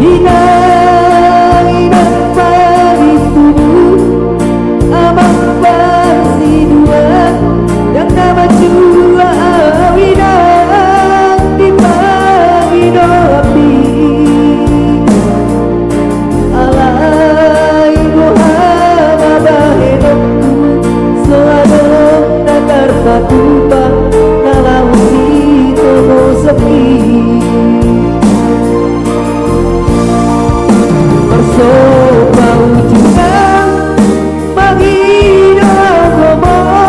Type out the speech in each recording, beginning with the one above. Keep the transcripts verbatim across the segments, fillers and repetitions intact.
Inang, inang pangintubu, amang parsiduan, ndang na matua au inang di pangidoanmi. Alai boha ma bahenonku, so adong na tarpatupa na laho sitongosonmi. Marsopaujung au mangido au gomos,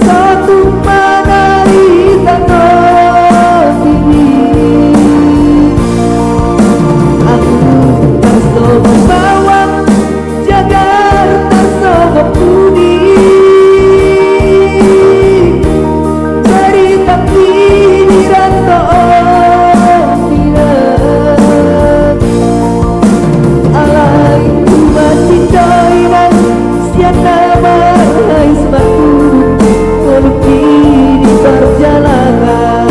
so tung manarita tondimi. Ahu tarsongon bawang, jagar tarsongon pudi. Barita pidi rantong inang. Alai humangido inang, sian na marhais martubu, ngolungki di parjalanan.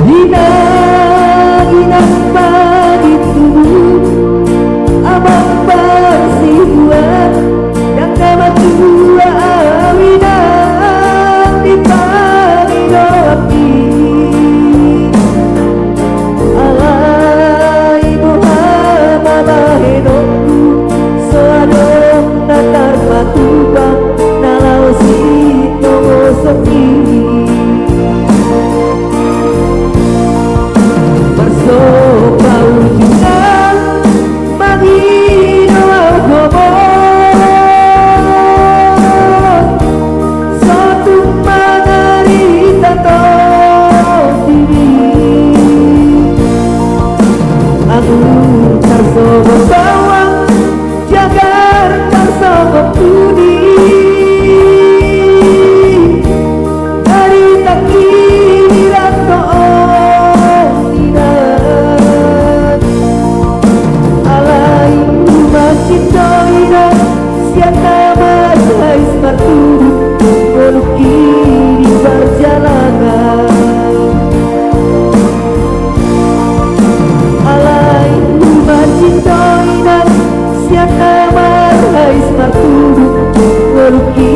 Inang, inang pangintubu, amang parsiduan, ndang na matua au inang di pangidoanmi. Alai boha ma bahenonku, so adong na tarpatupa na laho sitongosonmi. Marsopaujung au mangido au gomos, so tung manarita tondimi. Ahu tarsongon bawang, jagar tarsongon pudi. Barita pidi rantong inang. Alai humangido inang, sian na marhais martubu, ngolungki di parjalanan. Alai humangido inang, sian na marhais martubu, ngolungki